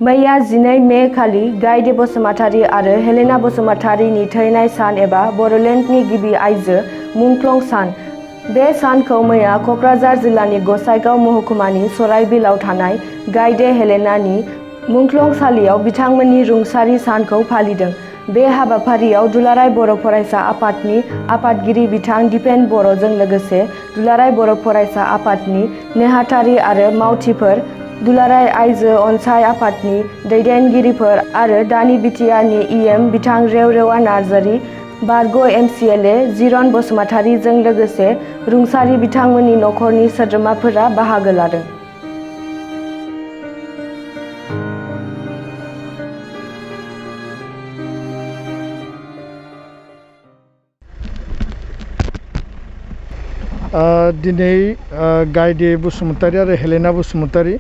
मैया 12 मे खालि गायदे बसुमतारी आरो हेलेना बसुमतारीनि थैनाय सान एबा बड'लेण्डनि गिबि आइजो मुंख्लं सान। बे सानखौ मैया क'क्राझार जिल्लानि गसाइगाव महकुमानि सराइबिलाव थानाय गायदे हेलेनानि मुंख्लंसालियाव बिथांमोननि रुंसारि सानखौ फालिदों। बे हाबाफारियाव दुलाराय बर' फरायसा आफादनि आफादगिरि बिथां दिपेन बर'जों लोगोसे दुलाराय बर' फरायसा आफादनि नेहाथारि आरो मावथिफोर, दुलाराय आइजो अनसाय आफादनि दैदेनगिरिफोर आरो दानि बिटिआरनि इएम बिथां रेवरेवा नार्जारि, बारग' एमसिएलए जिरन बसुमतारीजों लोगोसे रुंसारि बिथांमोननि नखरनि सोद्रोमाफोरा बाहागो लादों। दिनै गायदे बसुमतारी आरो हेलेना बसुमतारी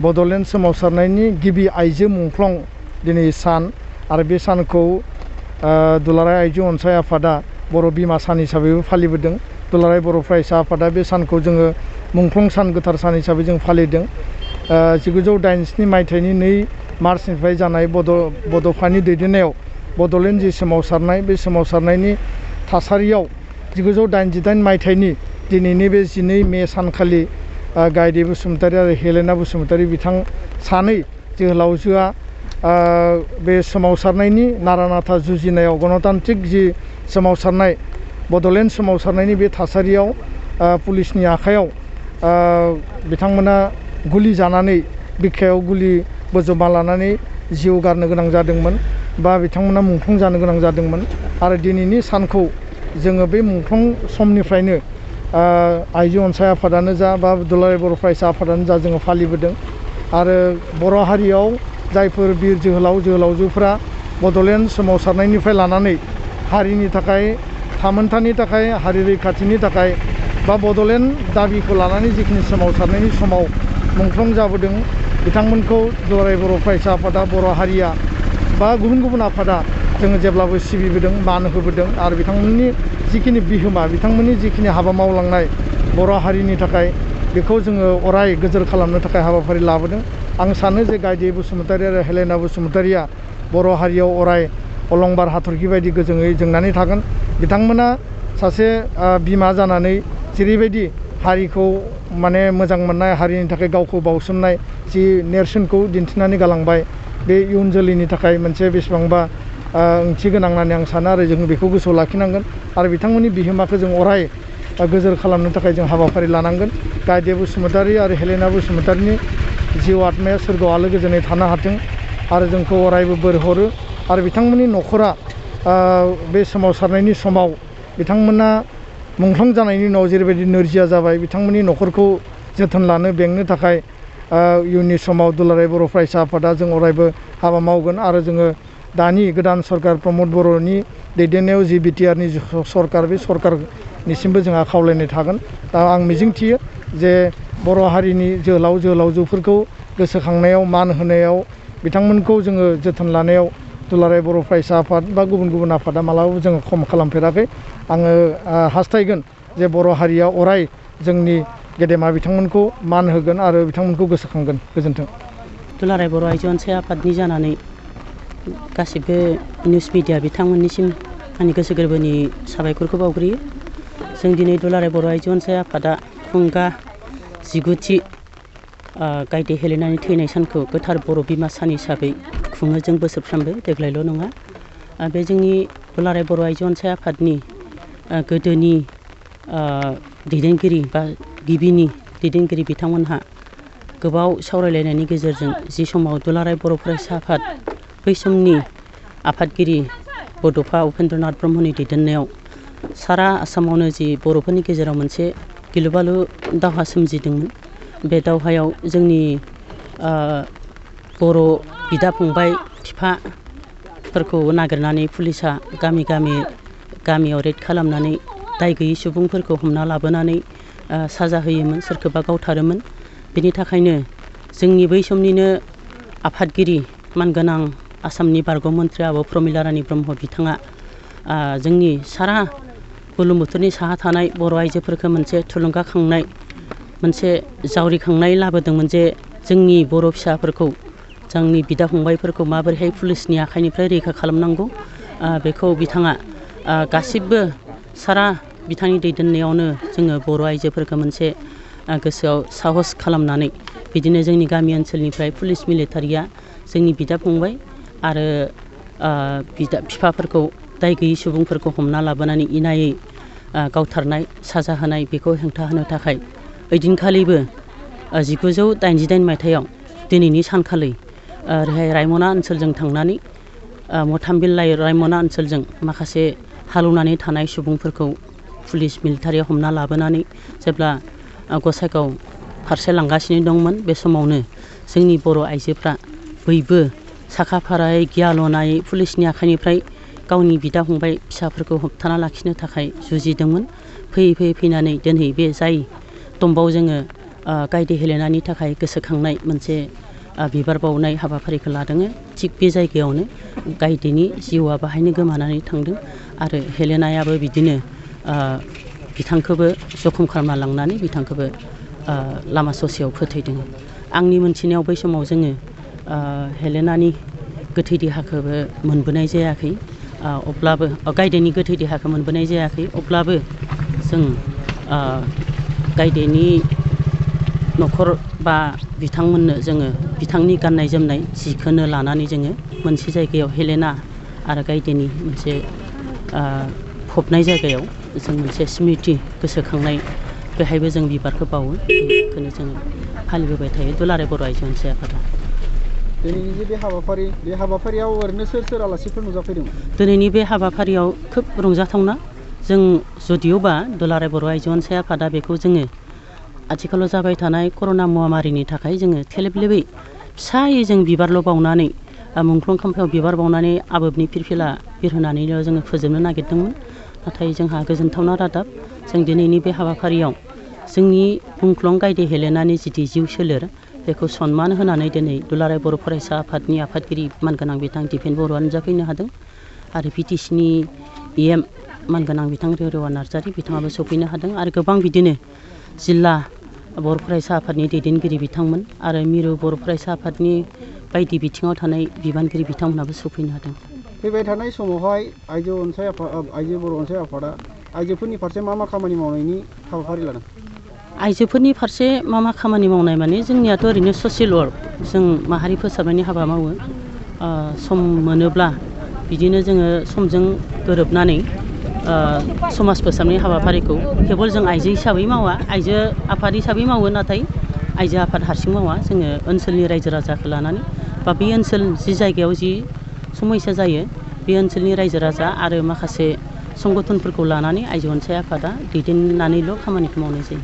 बड'लेण्ड सोमावसारनायनि गिबि आइजो मुंख्लं दिनै सान आरो बे सानखौ दुलाराय आइजो अनसाय आफादा बर' बिमा सान हिसाबैबो फालिबोदों। दुलाराय बर' फरायसा आफादा बे सानखौ जोङो मुंख्लं सान गोथार सान हिसाबै जों फालिदों। 1987 मायथाइनि 2 मार्चनिफ्राय जानाय बड'फानि दैदेननायाव बड'लेण्ड जि सोमावसारनाय, बे सोमावसारनायनि थासारियाव 1988 मायथाइनि दिनैनि बे 12 मे सानखालि गायदे बसुमतारी आरो हेलेना बसुमतारी बिथां सानै जोहोलावजोआ बे सोमावसारनायनि नारा नाथा जुजिनायाव गणतान्त्रिक जि सोमावसारनाय बड'लेण्ड सोमावसारनायनि बे थासारियाव पुलिसनि आखायाव बिथांमोना गुलि जानानै बिखायाव गुलि बोजबना लानानै जिउ गारनो गोनां जादोंमोन बा बिथांमोना मुंख्लं जानो गोनां जादोंमोन। आरो दिनैनि सानखौ जोङो बे मुंख्लं समनिफ्रायनो आइजो अनसाय आफादानो जा बा दुलाराय बर' फरायसा आफादानो जा जोङो फालिबोदों। आरो बर' हारियाव जायफोर बिर जोहोलाव जोहोलावजोफोरा बड'लेण्ड सोमावसारनायनिफ्राय लानानै हारिनि थाखाय, थामोनथानि थाखाय, हारि रैखाथिनि थाखाय बा बड'लेण्ड दाबिखौ लानानै जिखिनि सोमावसारनायनि समाव मुंख्लं जाबोदों, बिथांमोनखौ दुलाराय बर' फरायसा आफादा, बर' हारिया बा गुबुन गुबुन आफादा जोङो जेब्लाबो सिबिबोदों, मान होबोदों। आरो बिथांमोननि जिखिनि बिहोमा, बिथांमोननि जिखिनि हाबा मावलांनाय बर' हारिनि थाखाय, बेखौ जोङो अराय गोजोर खालामनो थाखाय हाबाफारि लाबोदों। आं सानो जे गायदे बसुमतारी आरो हेलेना बसुमतारीया बर' हारियाव अराय अलंबार हाथरखि बायदि गोजोङै जोंनानै थागोन। बिथांमोना सासे बिमा जानानै जेरैबायदि हारिखौ माने मोजां मोननाय, हारिनि थाखाय गावखौ बावसोमनाय जि नेरसोनखौ दिन्थिनानै गालांबाय, बे इयुन जोलैनि थाखाय मोनसे बेसेबांबा ओंथि गोनां होननानै आं सानो आरो जों बेखौ गोसोआव लाखिनांगोन। आरो बिथांमोननि बिहोमाखौ जों अराय गोजोर खालामनो थाखाय जों हाबाफारि लानांगोन। गायदे बसुमतारी आरो हेलेना बसुमतारीनि जिउ आत्माया सोरगोआव आलो गोजोनै थानो हाथों आरो जोंखौ अरायबो बोर हरो। आरो बिथांमोननि न'खरा बे सोमावसारनायनि समाव बिथांमोना मुंख्लं जानायनि उनाव जेरैबायदि नोरजिया जाबाय, बिथांमोननि न'खरखौ जोथोन लानो, बेंनो थाखाय इयुननि समाव दुलाराय बर' फरायसा आफादा जों अरायबो हाबा मावगोन। आरो जोङो दानि गोदान सरकार प्रमद बर'नि दैदेननायाव जि बिटिआरनि सरकार, बे सरकारनिसिमबो जोंहा खावलायनाय थागोन। दा आं मिजिंथियो जे बर' हारिनि जोहोलाव जोहोलावजोफोरखौ गोसोखांनायाव, मान होनायाव, बिथांमोनखौ जोङो जोथोन लानायाव दुलाराय बर' फरायसा आफाद बा गुबुन गुबुन आफादा मालाबाबो जोङो खम खालामफेराखै। आङो हास्थायगोन जे बर' हारिया अराय जोंनि गेदेमा बिथांमोनखौ मान होगोन आरो बिथांमोनखौ गोसोखांगोन। गोजोन्थों। दुलाराय बर' आइजो अनसाय आफादनि जानानै गासिबो निउस मिडिया बिथांमोननिसिम आंनि गोसो गोरबोनि साबायखरखौ बावग्रोयो। जों दिनै दुलाराय बर' आइजो अनसाय आफादा खुंगा 19थि गायदे हेलेनानि थैनाय सानखौ गोथार बर' बिमा सान हिसाबै खुङो जों बोसोरफ्रोमबो, देग्लायल' नङा। बे जोंनि दुलाराय बर' आइजो अनसाय आफादनि गोदोनि दैदेनगिरि बा गिबिनि दैदेनगिरि बिथांमोनहा गोबाव सावरायलायनायनि गेजेरजों जि समाव दुलाराय बर' फरायसा आफाद, बै समनि आफादगिरि बड'फा उपेन्द्रनाथ ब्रह्मनि दैदेननायाव सारा आसामावनो जि बर'फोरनि गेजेराव मोनसे गिलु बालु दावहा सोमजिदोंमोन। बे दावहायाव जोंनि बर' बिदा फंबाय, बिफाफोरखौ नागिरनानै पुलिसा गामियाव रेड खालामनानै दाय गैयै सुबुंफोरखौ हमना लाबोनानै साजा होयोमोन, सोरखौबा गावथारोमोन। बेनि थाखायनो जोंनि बै समनिनो आफादगिरि मानगोनां आसामनि बारग' मन्थ्रि आब' प्रमिला रानी ब्रह्म बिथाङा जोंनि सारा बुरलुंबुथुरनि साहा थानाय बर' आइजोफोरखौ मोनसे थुलुंगाखांनाय, मोनसे जावरिखांनाय लाबोदोंमोन जे जोंनि बर' फिसाफोरखौ जोंनि बिदा फंबायफोरखौ माबोरैहाय पुलिसनि आखाइनिफ्राय रैखा खालामनांगौ बेखौ बिथाङा गासिबो सारा बिथांनि दैदेननायावनो जोङो बर' आइजोफोरखौ मोनसे गोसोआव साहस खालामनानै बिदिनो जोंनि गामि ओनसोलनिफ्राय पुलिस मिलिटारिया जोंनि बिदा फंबाय आरो बिफाफोरखौ दाय गैयै सुबुंफोरखौ हमना लाबोनानै इनायै गावथारनाय साजा होनाय बेखौ हेंथा होनो थाखाय ओइदिनखालिबो 1988 मायथाइयाव दिनैनि सानखालि ओरैहाय रायमना ओनसोलजों थांनानै मथामबिल रायमना ओनसोलजों माखासे हालौनानै थानाय सुबुंफोरखौ पुलिस मिलिटारिया हमना लाबोनानै जेब्ला गसाइगाव फारसे लांगासिनो दंमोन बे समावनो जोंनि बर' आइजोफ्रा बयबो साखा फारायै गियाल'नायै पुलिसनि आखाइनिफ्राय गावनि बिदा फंबाय फिसाफोरखौ होबथाना लाखिनो थाखाय जुजिदोंमोन। फैयै फैनानै दिनै बे जाय तम्बआव जोङो गायदे हेलेनानि थाखाय गोसोखांनाय मोनसे बिबार बावनाय हाबाफारिखौ लादों। थिग बे जायगायावनो गायदेनि जिउआ बाहायनो गोमानानै थांदों आरो हेलेनायाबो बिदिनो बिथांखौबो जखम खालामना लांनानै बिथांखौबो लामा ससेयाव फोथैदों। आंनि मोनथिनायाव बै समाव जोङो हेलेनानि गोथै देहाखौबो मोनबोनाय जायाखै, अब्लाबो गायदेनि गोथै देहाखौ मोनबोनाय जायाखै, अब्लाबो जों गायदेनि न'खर बा बिथांमोननो जोङो बिथांनि गाननाय जोमनाय जिखौनो लानानै जोङो मोनसे जायगायाव हेलेना आरो गायदेनि मोनसे फबनाय जायगायाव जों मोनसे स्मृति गोसोखांनाय बेहायबो जों बिबारखौ बावो। बेखौनो जोङो फालिबोबाय थायो दुलाराय बर' आइजो अनसाय आफादा। दिनैनि जे बे हाबाफारियाव ओरैनो सोर आलासिफोर नुजाफैदों? दिनैनि बे हाबाफारियाव खोब रंजाथावना। जों जुदिअबा दुलाराय बर' आइजो अनसाय आफादा बेखौ जोङो आथिखालाव जाबाय थानाय कर'ना महामारिनि थाखाय जोङो थेलेबलेबै फिसायै जों बिबारल' बावनानै मुंख्लं खाम्फायाव बिबार बावनानै आबोबनि फिरफिला बिरहोनानैल' जोङो फोजोबनो नागिरदोंमोन। नाथाय जोंहा गोजोनथावना रादाब, जों दिनैनि बे हाबाफारियाव जोंनि मुंख्लं गायदे हेलेनानि जिउ सोलेर बेखौ सनमान होनानै दिनै दुलाराय बर' फरायसा आफादनि आफादगिरि मानगोनां बिथां दिपेन बर'आ नुजाफैनो हादों आरो PTCनि EM मानगोनां बिथां रेवरेवा नार्जारि बिथाङाबो सफैनो हादों आरो गोबां बिदिनो जिल्ला बर' फरायसा आफादनि दैदेनगिरि बिथांमोन आरो मिरु बर' फरायसा आफादनि बायदि बिथिङाव थानाय बिबानगिरि बिथांमोनाबो सफैनो हादों। फैबाय थानाय समावहाय आइजो बर' अनसाय आफादा आइजोफोरनि फारसे मा खामानि मावनायनि हाबाफारि लादों? आइजोफोरनि फारसे मा खामानि मावनाय माने जोंनियाथ' ओरैनो ससियेल वार्क, जों माहारि फोसाबनायनि हाबा मावो। सम मोनोब्ला बिदिनो जोङो समजों गोरोबनानै समाज फोसाबनाय हाबाफारिखौ केबल जों आइजो हिसाबै मावा, आइजो आफाद हिसाबै मावो, नाथाय आइजो आफाद हारसिं मावा। जोङो ओनसोलनि रायजो राजाखौ लानानै बा बे ओनसोल जि जायगायाव जि समस्या जायो बे ओनसोलनि रायजो राजा आरो माखासे संगठनफोरखौ लानानै आइजो अनसाय आफादा दैदेननानैल' खामानिखौ मावनाय जायो।